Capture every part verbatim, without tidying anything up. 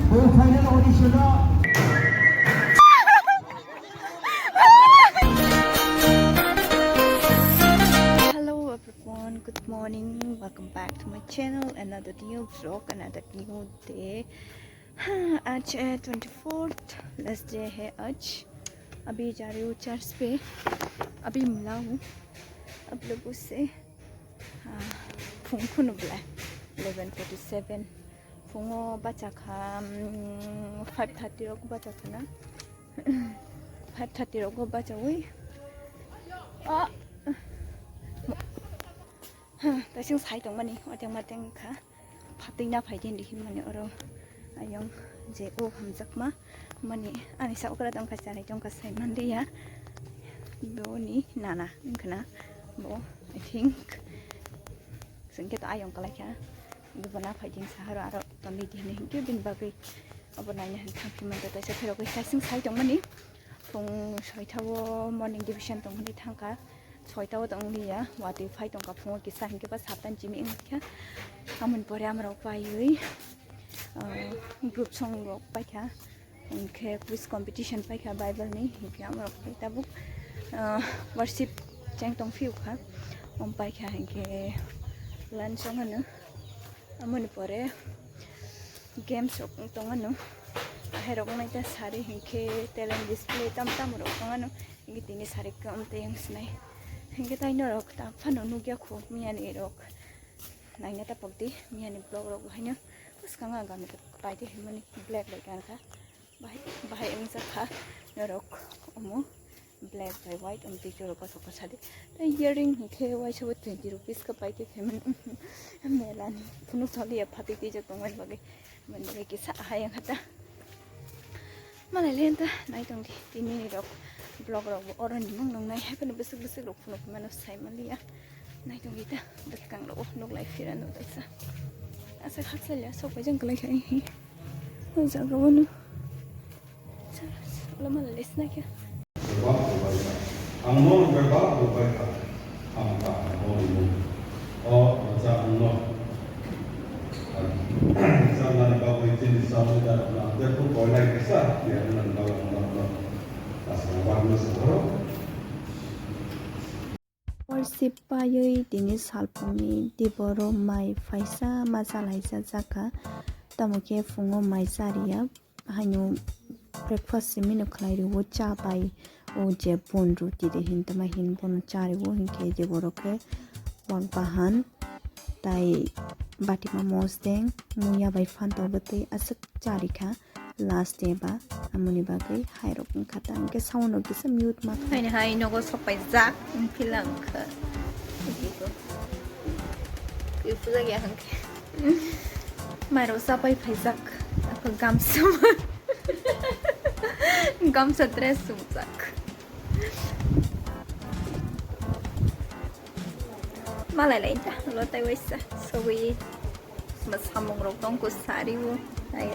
Bo final audition o. Hello everyone, good morning, welcome back to my channel, another new vlog, another new day. हाँ, आज है twenty fourth, last day है आज। अभी जा रही हूँ चर्च पे, अभी मिला हूँ आप लोगों से। हाँ, phone को नुबला, eleven forty seven। Phone को बचा खा, हम्म, five thirty को बचा खा ना। Five thirty को बचा हुई। आ, हाँ, तो सिंग साइड में नहीं, और जंगल तंग खा। Phatwi na phai di hinwi himani oro ayong je o hamjakma mani ani sa okra tongkha chanai tongkha sai manliya boni nana wngkhana bo I think sengke to ayong kalaikha bo na phai di saharo aro tonwi di hinwi hinkhe bini bagwi obo naina hinwi thangphimanta taisa phirogwi kaising sai tongmani phung soitao morning devotion tongmani thangkha. Soita o tong liya, watwi phai tongkha phungo kisa hinkhe ba saptan chimi wngkha. Amoni pore amrok paiwi, ah, group song rok paikha. Hinkhe quiz competition paikha Bible ni, hinkhe amrok pai tabuk, ah, worship cheng tong phiu kha. Om paikha hinkhe lunch song hano. Amoni pore games rok tong ano. Ahai rok nai ta sari hinkhe talent display tam tam rok tong ano. Hinkhe tini sari khe amtwi ang sinai. Hinkhe tai norok ta phano nukya kho miyani rok. Naina ta pokdi miyani vlog rok haino. Bwskango ang gami ta paide himani black bai kankha. Bahai, bahai wngjakha norok omo black bai white omo twi chwrwk kothok kosa di. Tai earring hinkhe waisa bo twenty rupees khe paide phaimani. Mela ni phunuk saliya phatwi twijak tongmani bagwi. Mani bagwi kisa ahai wngkha ta. Malai le ta nai tongdi tini ni rok vlog rok bo oro ni mung nung nai hai phano bwswk bwswk rok phunuk mano sai manliya. Nai tongdi ta bwskang rok nuk lai phira nuk taisa. Asa khaksa liya sok bai jang kwlai khai hi. O jaga o no. Sa, sa, lama le snack ya. Ang no bebak bo bai kha. Ang ta ang no ni mung. O cha ang no. Cha nani bagwi chini sa mo da na de ko ko lai kisa ya nani bagwi ang no. Asa bagwi sa ro. Worship paiwi tini salphungni diboro mai phaisa ma chalaijak jakha, tamo khe phungo mai chariya, haino breakfast simi no khlai rwo, cha bai o je bun ruti de hin tama hin bono cha rwo, hinkhe diboro khe wak bahan tai batima mosdeng muya bai phantok bwtwi aswk charikha. Last day ba amoni bagwi hairok wngkha ta, hwnkhe sound rok kisa mute ma kha. Haini hai nogo sok paijak, wng philang kha. Kwi pujak ya hwnkhe. Mairok chapai phaijak, ako gamsa. Gamsa dress sumjak. Malai lai ta, lo tai waisa, sogwi. Samung rok tong ko sari o. Ai.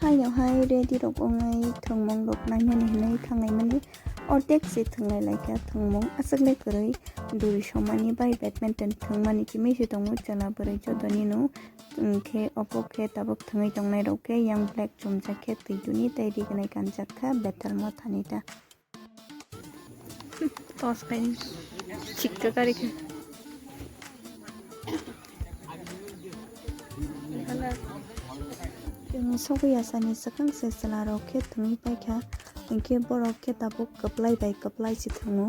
Haino hai ready rok wngnai thwngmung rok naimani hinwi thanglai mani. Ordek se thwnglai laikha thwngmung aswk le kwrwi duri somani bai badminton thwngmani kimi se tongo chwla bwrwi jotoni no. Hwnkhe obo khe tabuk thwngwi tongnai rok khe yang black chumjak khe twi duni tei rignai kanjak kha betal mothani ta. Tos kaini chikka kari khe. Chwng sogwi asani swkang se chwla rok khe thwngwi paikha, hinkhe borok khe tabuk kwplai bai kwplai se thwngo.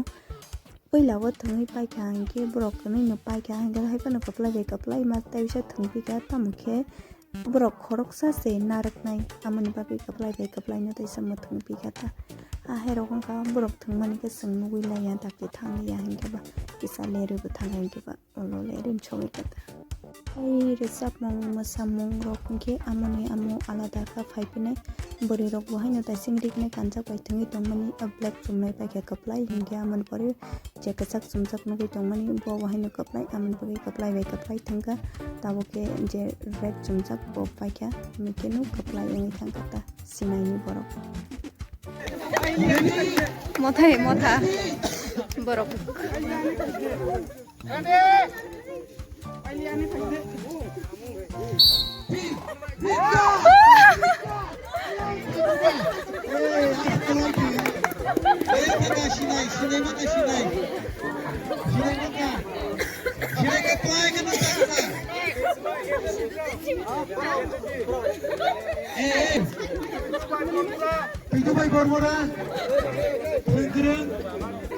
Puila o thwngwi paikha, hinkhe borok kwnwi no paikha, hinkhe hai phano kwplai bai kwplai ma tei bisa thwngpikha, tamo khe Borok khoroksa se narwknai, amoni bagwi kwplai bai kwplai no teisa mwthwng pikha ta. A hai rok wngkha borok thwngmani khe chwng nugwi laiya, dakti thang liya hinkhe ba kisa lerwi bo thang hinkhe ba ulo lerwi sogwi kha ta. Ai rwchapmung mwsamung rok hinkhe amoni amo alada kha phai phinai. Bwrwi rok bo haino taising riknai kanjak bai thwngwi tongmani, a black chumnai paikha kwplai hinkhe amoni pore je kwchak chumjak nugwi tongmani, bo bo haino kwplai, amoni bagwi kwplai bai kwplai thangkha. Tabuk khe je red chumjak bo paikha, hwnwi kheno kwplai wngwi thangkha ta sinaini borok. Mothai motha borok. Pitu bai Bormora, Phuikrung,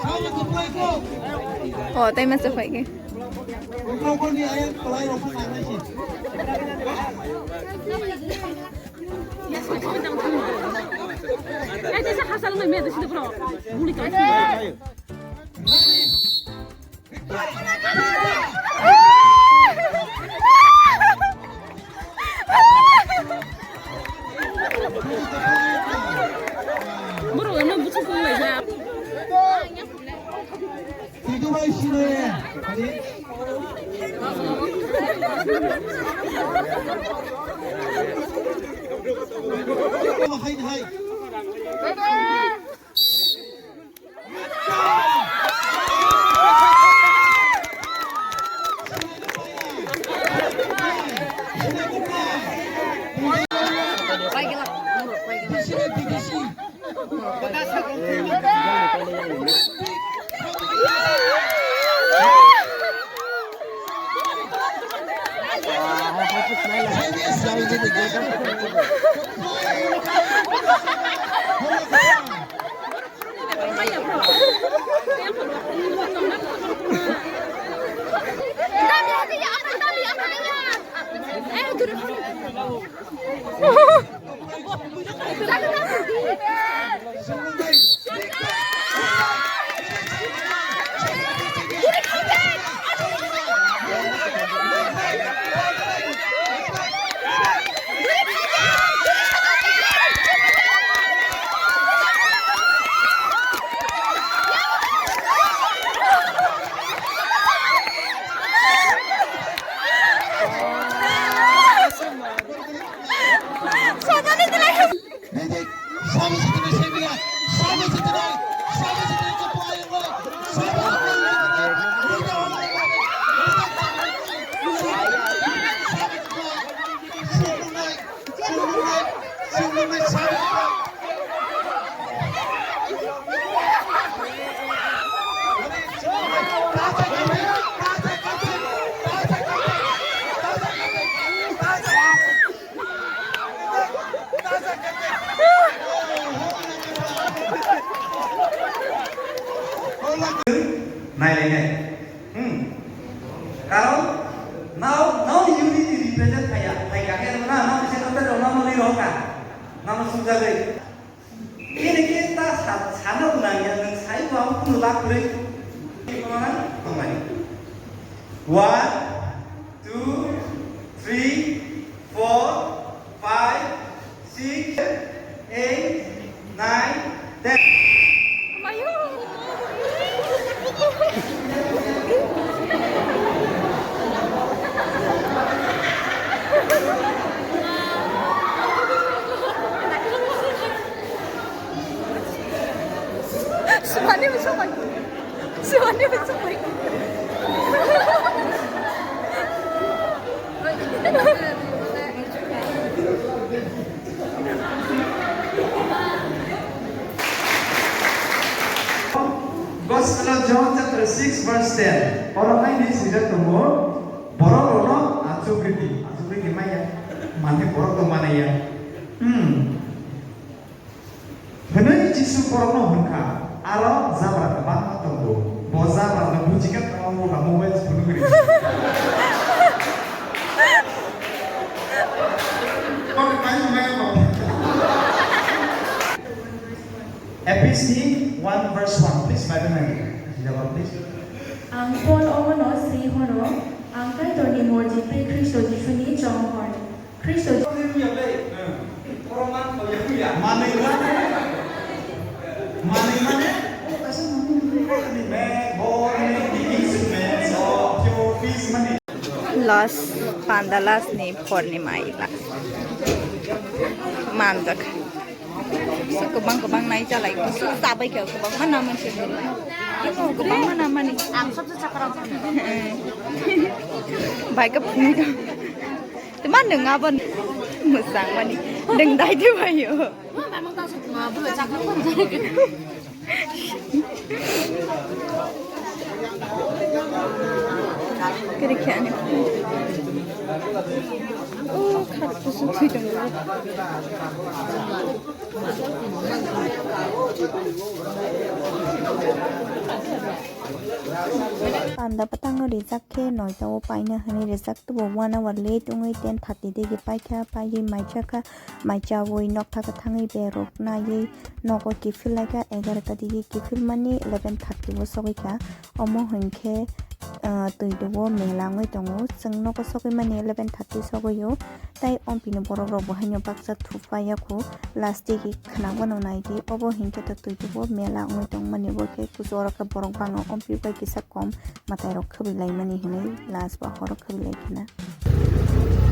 sao se phai ko. Oh, tai masa phai ke. Uko ko ni ayam pelai rokok mana sih? Eh, tesa hasal ngai me tesa bro. Buli kai. Borok no buchung kong lai ja. Hai, hai. Nai lai nai. Hmm. Karon, now, now unity represent phaiya, phai kha khe wngna, now se no tero, now no riro kha, now no sujagwi. Ini kita sa-, sana unang ya, nang sai wa pun lak bre. Ini mana? Tongmani. One, two, three, four, five, six, eight, nine, ten. Sumani besok lagi. Sumani besok lagi. Gospel of John chapter six verse ten. Oro hai ni sijak tongo, borok rono achuk ridi. Achuk ridi maya. Mane borok tong mane ya. Hmm. Hwnwi Jisu borokno hwn kha, "Aro jabra kwbangma tongo, bo jabrano buji kha tamo bo mobile se phunuk ri." Ephesi one verse one, please, Bible nai. Jawab, please. Ang Paul omono swi hwno, ang Kaitorni morji tei Khristo Jisuni chong hwn. Khristo Manwi mane, manwi mane, o kaisa manwi mane, me, bo, me, di, di, me, so, pyo, pis mane. Last, panda last ni pornima i last. Manjak. So, kwbang kwbang nai chalai, so, chabai khe kwbang ma naman se. Imo kwbang ma namani. Ang sabse chakra. Bai ka phunui ka. Tuma nung abon. Mwchangmani dengdai de baio. Kiri khe ani. O khar kusu thwi tongo. Panda bwtangno rijak khe noita o paina hwnwi rijak, tubo one hour late wngwi ten thirty digi paikha, paiwi maichakha, maichawi nokha kwthangwi berok naiwi nogo kiphil laikha, egarota digi kiphil mani eleven thirty o sogwi kha. Omo hwnkhe, ah, twi dugo mela wngwi tongo, chwng nogo sogwi mani eleven thirty sogwi o. Tai ompini borok rok bo haino baksa thupha yakho, last digi khwnabo no naidi, obo hinkhe to twi tubo mela wngwi tongmani, bo khe kuchu oro khe borok bangma ompi bai kisa kom mwtai rok khwbwi laimani hinwi last bo horo khwbwi lai khna.